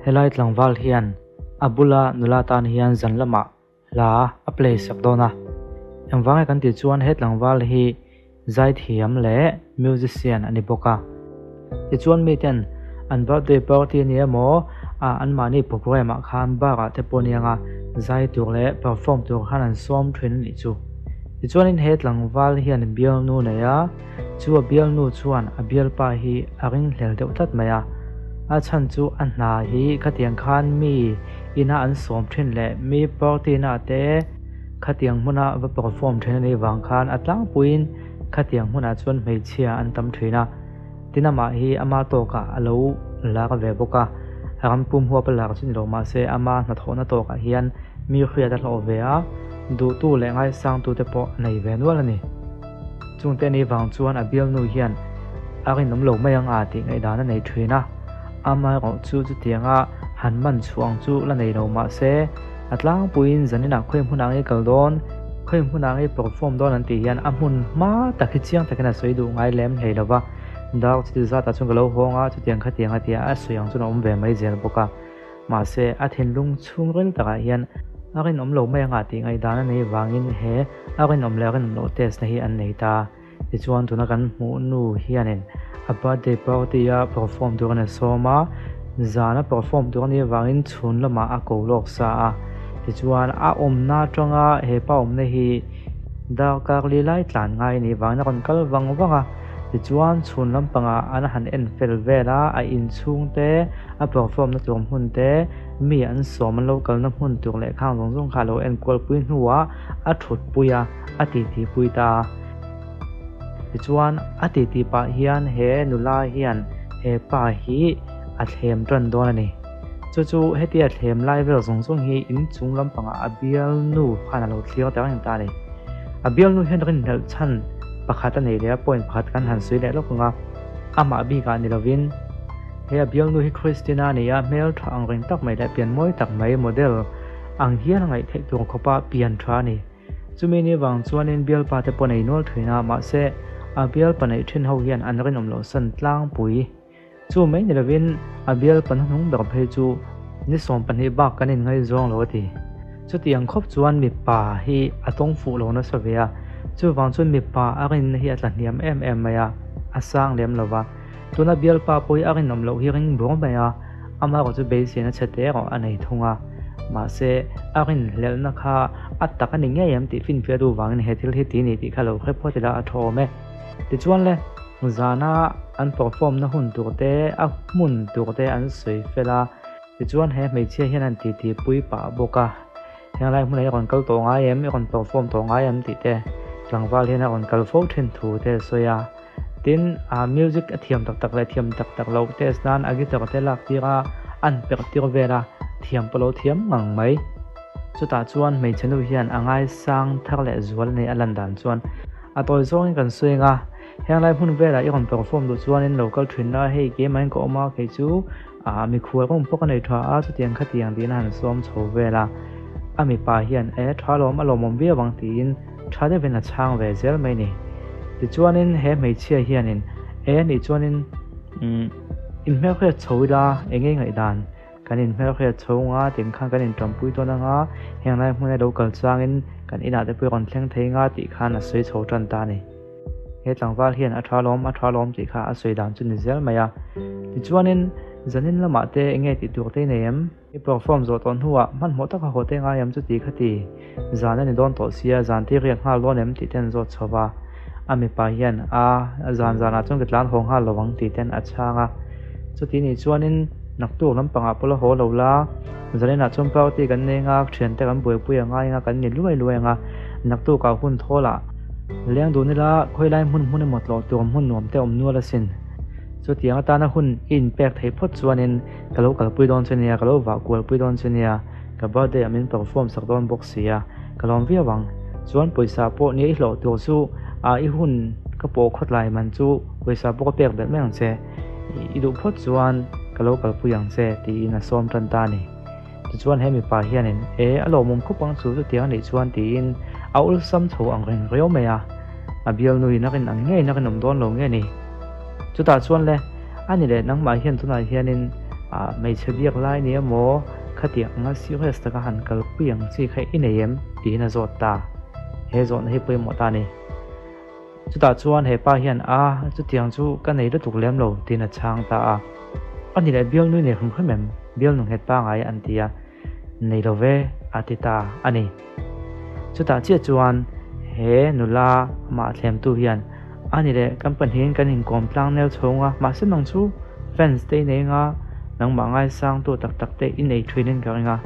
Helai tlangval hian a bula nula tan hian zan lamah hla a play sak dawn a. Engvang nge kan tih chuan he tlangval hi zaithiam leh musician a ni bawk a. Tichuan miten an birthday party a ni emaw ah anmahni program ah khan bar ah te pawh a ni ang a, zai tur leh perform tur khan an sawm thin a nih chu. Tichuanin he tlangval hian bialnu nei a, chu a bialnu chuan a bialpa hi a ringhlel deuh tlat mai a. A chhan chu a hna hi khatiang khan mi ina an sawm thin leh mi party na te khatiang hmuna va perform thin a nih vang khan a tlangpuiin khatiang hmunah chuan hmeichhia an tam thin a. Tin amah hi ama tawkah a lo lar ve bawk a, ram pum huap a lar chu ni lo mahse ama hnathawhna tawkah hian mi hriat a hlawh ve a, duhtu leh ngaisangtute pawh a nei ve nual a ni. Chungte ni vang chuan a bialnu hian a rinawm lo mai ang a tih ngaihdan a nei thin a, amaherawh chu chutianga han man chhuah ang chu la nei lo mahse a tlangpuiin zaninah khawi hmunah nge kal dawn, khawi hmunah nge perform dawn an tih hian a hmun hma tak hi chiang takin a sawi duh ngai lem hlei lo va, dar chuti zatah chuan ka lo hawng a, chutiang khatiang a tia a sawi ang chuan a awm ve mai zel bawk a. Mahse, a thinlung chhungril takah hian a rinawm lo mai anga tih ngaihdan a nei vangin he a rinawm leh a rinawm loh test na hi an nei ta. Tichuan tuna kan hmuh nu hianin a birthday party a perform tur a ni sawm a, zan a perform tur a nih avangin chhun lamah a ko lawk sa a. Tichuan a awmna atanga he pa awmna hi darkar li lai tlan ngai a nih vangin a rawn kal vang vang a. Tichuan chhun lampangah an han en fel vel a, a inchhung te, a perform na tur hmun te, mi an sawm an lo kalna hmun tur leh khang zawng zawng kha a lo en kualpui hnuah a thutpui a, a titi pui ta a. Tichuan a titi pah hian he nula hian he pa hi a thlem tan dawn a ni. Chu chu hetia thlem lai vel zawng zawng hi inchung lampangah a bialnu khan a lo thlir ta reng ta a ni. A bialnu hian rinhlelh chhan pakhat a nei leh a, point pakhat kan han sawi leh lawk ang a, amah bikah ni lovin he a bialnu hi Christina a ni a, hmel tha ang reng tak mai leh pian mawi tak mai model ang hian a ngaih theih tur khawpa pian tha a ni. Chumi ni vang chuanin bialpa te pawh nei nual thin a, mahse a bialpa neih thin ho hian an rinawm loh san tlangpui. Chu mai ni lovin a bialpa hnuhnung ber phei chu ni 12 bak kan inngaizawng lo a ti. Chutiang khawp chuan mipa hi a tawng fuh lo nasa ve a, chuvang chuan mipa a rinna hi a tla hniam em em mai a, a sang lem lo va. Tuna bialpa pawh hi a rinawm loh hi ring bur mai a, amaherawh chu beiseina chhe te erawh a nei thung a. Mahse, a rinhlelhna kha a tak a ni ngei em tih finfiah duh vangin he thil hi ti ni tih kha lo hre phawt ila a tha awm e. Tichuan le, zana an perform na hun tur te, a hmun tur te an sawi fel a, tichuan he hmeichhia hian an titi pui pah bawk a, henglai hmunah i rawn kal tawh ngai em, i rawn perform tawh ngai em tih te tlangval hian a rawn kal fo thin thu te a sawi a. Tin, a music a thiam tak tak leh thiam tak tak loh test nan a guitar te lak tir a, an perh tir vel a, thiam pawh lo thiam ngang mai. Chutah chuan hmeichhe nu hian a ngaisang thar leh zual a nei a lan dan chuan a tawi zawngin kan sawi ang a, henglai hmun velah i rawn perform duh chuanin lo kal thin la, hei keimah in ka awm a, kei chu ah mikhual ka awm pawh ka nei tha a, chutiang khatiang tiin a han sawm chho vel a, a mipa hian e tha lawm a lawmawm viau ang tiin tha deuhin a chhang ve zel mai ni. Tichuanin he hmeichhia hianin e nih chuanin umm inhmelhriat chho ila eng nge ngaihdan Kan inhmelhriat chhung a, tin khan kan inṭampui dawn anga, heng lai hmuna lo kal changin kan inah te pawh i rawn thleng thei nga tih khan a sawi chho tan ta a ni. He tlangval hian a tha lawm, a tha lawm tih kha a sawi dan chu ni zel mai a. Tichuanin, zanin lamah te eng nge tih tur te i nei em? I perform zawh tawh hnuah hmanhmawh taka haw te ngai em chu ti kha ti. Zan a ni dawn tawh sia, zan te i riak nghal dawn em tih te an zawt chho va. A mipa hian, A, zan zanah chuan ka tlan haw nghal lo ang tih ten a chhang a. Chuti nih chuanin naktuk lampangah pawh la haw lo la, zaninah chuan party kan nei anga, thiante kan buaipui a ngai anga, kan ni luai luai anga, naktukah hun thawlah leng dun ila khawilai hmun hmun emaw tlawh tur hmun nuam te awm nual asin. Chutiang atana hun i inpek theih phawt chuanin ka lo kalpui dawn che nia, ka lo vah kualpui dawn che nia, ka birthday ah min perform sak dawn bawk si a, ka lawm viau ang. Chuan pawisa pawh nia i hlawh tur chu ah i hun ka pawh khawtlai man chu pawisa pawh ka pek belh mai ang che. I duh phawt chuan ka lo kalpui ang che tiin a sawm tan ta a ni. Tichuan he mipa hianin e a lawmawm khawp ang chu chutiang a nih chuan tiin a awlsam chho ang reng riau mai a. A bialnuin a rin ang ngeiin a rinawm dawn lo nge ni. Chutah chuan le a ni leh nangmah hian tunah hianin Ah, hmeichhe biak lai ni emaw, khatiang anga serious taka han kalpui ang chi kha i nei em? tiin a zawt ta. He zawhna hi pawimawh ta a ni. Chutah chuan he pa hian, A, chutiang chu ka nei lutuk lem lo, tiin a chhang ta a. A ni leh bialnu i nei hrim hrim em? Bialnu nghet pangai an ti a. Nei lo ve, a ti ta a ni. Chutah chiah chuan he nula amah thlemtu hian, A ni leh, kan pahnihin kan inkawm tlang nel chhung a, mahse nang chu fans te i nei anga, nangmah ngaisangtu tak tak te i nei thinin ka ring a.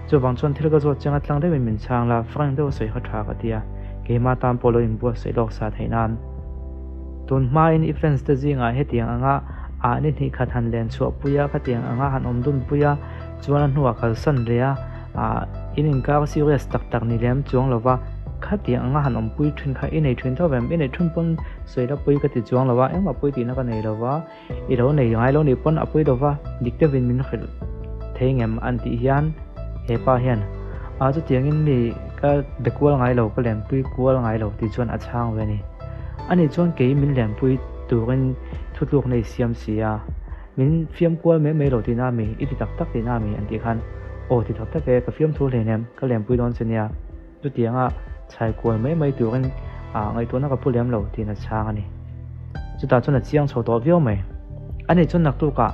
Chuvang chuan thil ka zawt chiang a tlang deuhin min chhang la, frank deuh a sawi kha tha ka ti a, keimah tan pawh lo inbuatsaih lawk sa theih nan. Tun hmain i fans te zingah hetiang anga ah ni hnih khat han len chhuah pui a, khatiang anga han awm dun pui a, chuan a hnuah kalsan leh a, ah in inkar serious tak tak ni lem chuang lova, khatiang anga han awmpui thin kha i nei thin tho vem, i nei thun pawn sawi la pui ka ti chuang lova, engmah pui tihna ka nei lova, i lo nei ngai lo nih pawn a pui lova, dik deuhin min hrilh thei ngem an tih hian he pa hian ah chutiangin mi ka be kual ngai lo, ka lenpui kual ngai lo tih chuan a chhang ve a ni. Ani chuan kei min lenpui turin thutlukna i siam si a. Min fiam kual mai mai lo tihna ami? I ti tak tak tihna ami? An tih khan, Aw ti tak tak e, ka fiam thu hleinem, ka lenpui dawn che nia. Chutianga chhai kual mai mai turin ngaihtuahna ka pu lem lo tiin a chhang a ni. Chutah chuan a chiang chho tawh viau mai. Ani chuan naktukah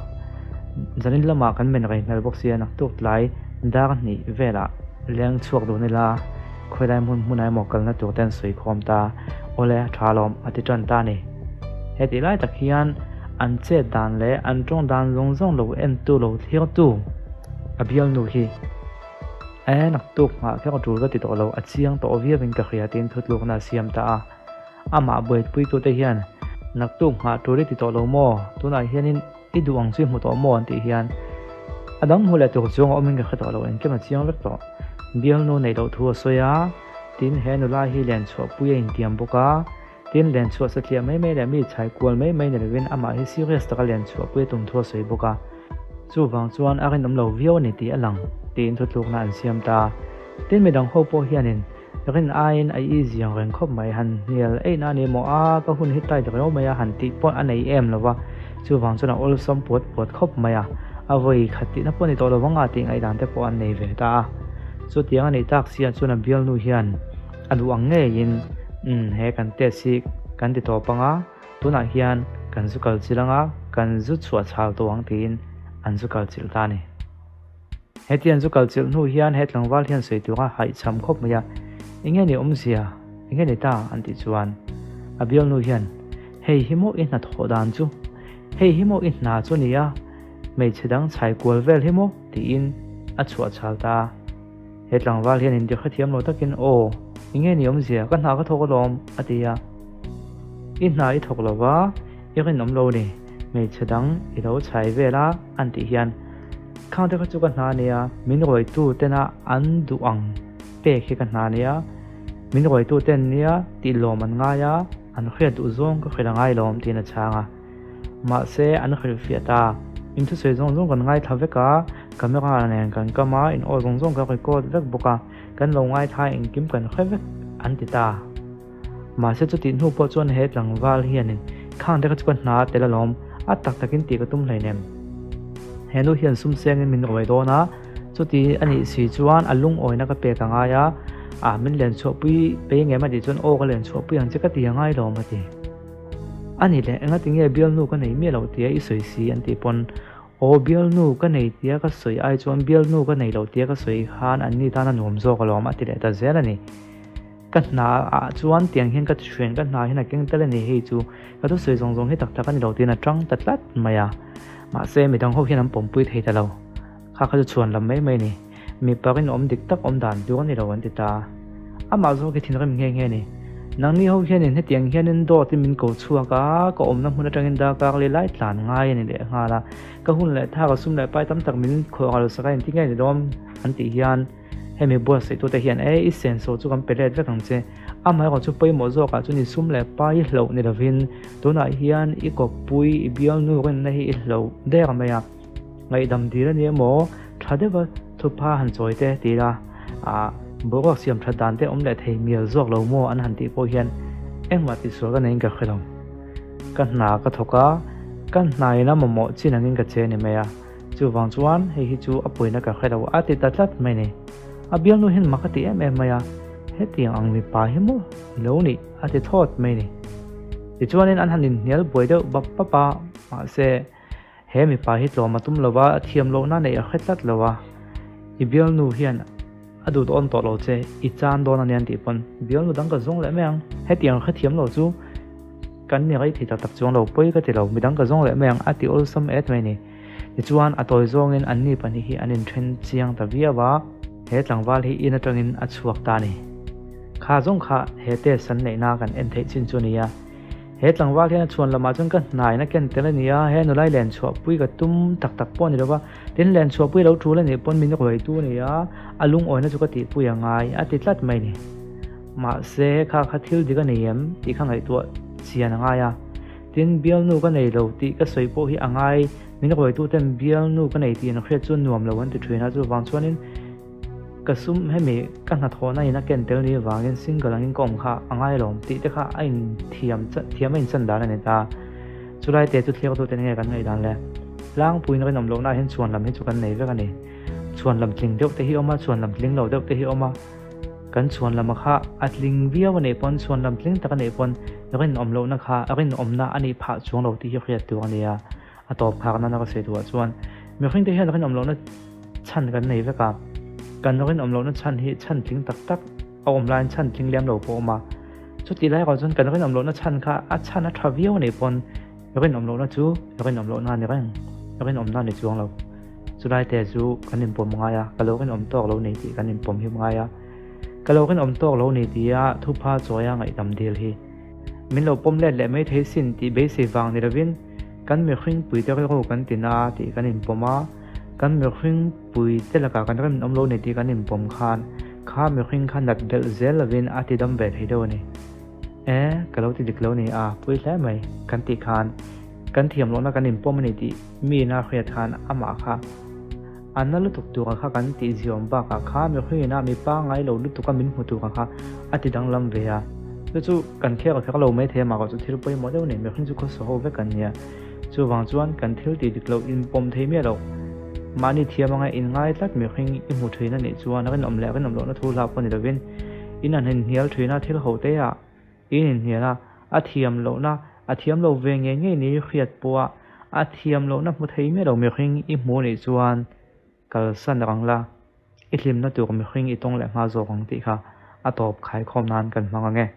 zanin lamah kan men rei hmel bawk sia, naktuk tlai dar hnih velah leng chhuak dun ila, khawilai hmun hmunah emaw kalna tur te an sawi khawm ta, awle a tha alawm a ti tan ta a ni. Hetih lai tak hian an chet dan leh an tawng dan zawng zawng lo entu lo thlir tu a bialnu hi e naktuk nghah kher a tul ka ti tawh lo, a chiang tawh viauin ka hria tiin thutlukna a siam ta a. Amah buaipuitute hian naktuk nghah tul i ti tawh lo maw? Tunah hianin I duh ang chu i hmu tawh maw an tih hian a dang hmu leh tur chuang a awmin ka hre tawh lo, engkim a chiang vek tawh. Bialnu neih loh thu a sawi a, tin he nula hi len chhuahpui a intiam bawk a, tin len chhuah satliah mai mai leh mi chhai kual mai mai ni lovin amah hi serious taka len chhuahpui a tum thu a sawi bawk a, chuvang chuan a rinawm lo viau a ni tih a lang tiin thutlukna an siam ta. Tin midang ho pawh hianin Rin aiin a easy ang reng khawp mai, han hnial eih na a ni maw a, ka hun hi tight riau mai a, han tih pawh a nei em lo va, chuvang chuan a awlsam puat puat khawp mai a, a vawi khat tihna pawh a ni tawh lo vang a tih ngaihdan te pawh an nei ve ta a. Chutiang a nih tak siah chuan a bialnu hian a duh ang ngeiin, Umm, he kan test hi kan ti tawp ang a, tunah hian kan zu kal chilh ang a, kan zu chhuah chhal tawh ang tiin an zu kal chilh ta a ni. Hetiang chu kal chilh hnu hian he tlangval hian sawi tura haihchham khawp mai a, Enge ni awmzia? Enge ni ta? an tih chuan a bialnu hian, Hei hi maw i hnathawh dan chu? Hei hi maw i hna chu nia? Hmeichhe dang chhai kual vel hi maw? tiin a chhuah chhal ta a. He tlangval hian inti hrethiam lo takin, Aw, enge ni awmzia? Ka hna ka thawk alawm, a ti a. I hna i thawk lo va, i rinawm lo ni, hmeichhe dang i lo chhai vel a, an tih hian, Khang te kha chu ka hna a nia, min rawitu tena an duh ang pek hi ka hna a nia, min rawitu ten nia tih lawm an ngai a, an hriat duh zawng ka hrilh a ngai lawm tiin a chhang a. Mahse, an hrilhfiah ta. In thusawi zawng zawng kan ngaithla vek a, camera nen kan kam a, in aw zawng zawng kan record vek bawk a, kan lo ngaithla engkim kan hre vek an ti ta. Mahse chutih hnu pawh chuan he tlangval hianin khang te kha chu ka hna tel alawm, a tak takin tih ka tum hleinem. He nu hian sum sengin min rawi dawn a, chuti a nih si chuan a lungawina ka pek a ngai a, ah min len chhuahpui pei ngem a tih chuan aw ka len chhuahpui ang che ka ti a ngai lawm a ti. A nih leh engati nge bialnu ka nei miah loh tia i sawi si an tih pawn aw bialnu ka nei tia ka sawi ai chuan bialnu ka nei loh tia ka sawi khan an ni tan a nuam zawk alawm a ti leh ta zel a ni. Ka hna ah chuan tiang hian ka ti hrian, ka hna hian a keng tel a ni hei chu ka thusawi zawng zawng hi tak tak a ni lo tiin a tang ta tlat mai a. Mahse midang ho hian an pawmpui thei ta lo. Kha kha chu chhuan lam mai mai a ni. Mipa rinawm dik tak awm dan tur a ni lo an ti ta. Amah zawk hi thinrim nghe nghe a ni. Nangni ho hianin hetiang hianin dawtin min ko chhuak a, ka awmna hmun atangin darkar li lai tlan ngai a ni leh nghal a. Ka hun leh thak a sum leh pai tam tak min khawh ral sak a inti nge ni dawn an tih hian Hemi buatsaih tute hian e i senso chu kan pe let vek ang che. Amaherawh chu pawimawh zawkah chuan i sum leh pa i hloh ni lovin tunah hian i kawppui i bialnu rinna hi i hloh der mai a. Ngaihdam dil a ni emaw tha deuha thupha han chawi te ti ila ah boruak siam that dan te awm leh thei mial zawk lo maw an han tih pawh hian engmah tihsual ka neiin ka hre lo. Ka hna ka thawk a, ka hna ina mamawh chin angin ka che ni mai a. Chuvang chuan hei hi chu a puina ka hre lo a ti ta tlat mai ni. A bialnu hian mak a ti em em mai a, hetiang ang mipa hi maw i lo nih a ti thawt mai ni. Tichuanin an han inhnial buai deuh bap bap a, mahse he mipa hi tlawm a tum lo va, thiam lohna neih a hre tlat lo a, i bialnu hian a duh dawn tawh lo che, i chan dawn a nia an tih pawn bialnu dang ka zawng leh mai ang, hetiang hrethiam lo chu kan ni rei thei tak tak chuang lo, pawi ka ti lo, midang ka zawng leh mai ang a ti awlsam et mai ni. Tichuan a tawi zawngin anni pahnih hi an inthen chiang ta viau a, he tlangval hi in atangin a chhuak ta a ni. Kha zawng kha he test an neihna kan en theih chin chu a ni a. He tlangval hian a chhuan lamah chuan ka hnaina ken tel a ni a, he nulai len chhuahpui ka tum tak tak pawh a ni lo va, tin len chhuahpui lo tul a nih pawn min ruaitu a ni a, a lungawina chu ka tihpui a ngai a ti tlat mai a ni. Mahse kha kha thil dik a nei em tih kha ngaihtuah chian a ngai a. Tin bialnu ka nei lo tih ka sawi pawh hi a ngai, min ruaituten bialnu ka nei tih an hriat chu nuam lo an ti thin a, chuvang chuanin Ka sum hemi ka hnathawhna in a ken tel ni vangin single angin ka awm kha a ngai alawm tih te kha a inthiam thiam a inchan dan a ni ta. Chulai te chu thliak tute nge kan ngaihdan le? Tlangpuiin rinawm lohna ah hian chhuan lam hi chu kan nei vek a ni. Chhuan lam tling deuh te hi awm a, chhuan lam tling lo deuh te hi awm a. Kan chhuan lam kha a tling viau a nih pawn chhuan lam tling tak a nih pawn rinawm lohna kha rinawmna a nih phah chuang lo tih hi hriat tur a ni a. A tawp phak nana ka sawi duhah chuan mihring te hian rinawm lohna chhan kan nei vek a, kan rinawm lohna chhan hi chhan tling tak tak a awm laiin chhan tling lem lo pawh a awm a, chutih lai erawh chuan kan rinawm lohna chhan kha a chhan a tha viau a nih pawn rinawm lohna chu rinawm lohna a ni reng, rinawmna a ni chuang lo. Chulai te chu kan inpawm ngai a, ka lo rinawm tawk lo ni tih kan inpawm him ngai a, ka lo rinawm tawk lo ni tia thupha chawia ngaihdam dil hi min lo pawm let leh mai thei sin tih beisei vang ni lovin Kan mihring puite rilru kan ti na tih kan inpawm a, kan mihring puite lakah kan rinawm lo ni tih kan inpawm khan kha mihring kha nat belh zel lovin a ti dam ve thei deuh a ni. E, ka lo ti dik lo ni a, pui hle mai kan tih khan kan thiam lohna kan inpawm a ni tih mi ina hriat khan amah kha a na lutuk tura kha kan tih ziawm bakah kha mihring ina mi pangngai lo lutuka min hmu tura kha a ti danglam ve a. Chu chu kan khek a kher lo mai thei a, mahrawh chu thil pawimawh deuh a ni, mihring chu khawsa ho vek an nia. Chuvang chuan kan thil tih dik loh inpawm thei miah loh. Mahni thiam anga inngai tlat mihring i hmu thin a nih chuan rinawm leh rinawm lohna thu hlah pawh ni lovin in an inhnial thin a, thil ho te ah in inhnial a, a thiam lohna a thiam lo ve ngei ngei ni hriat pawha a thiam lohna hmu thei miah lo mihring i hmu a nih chuan kalsan rang la, i hlimna tur mihring i tawng leh hma zawk ang tih kha a tawp khaikhawm nan kan hmang ang e.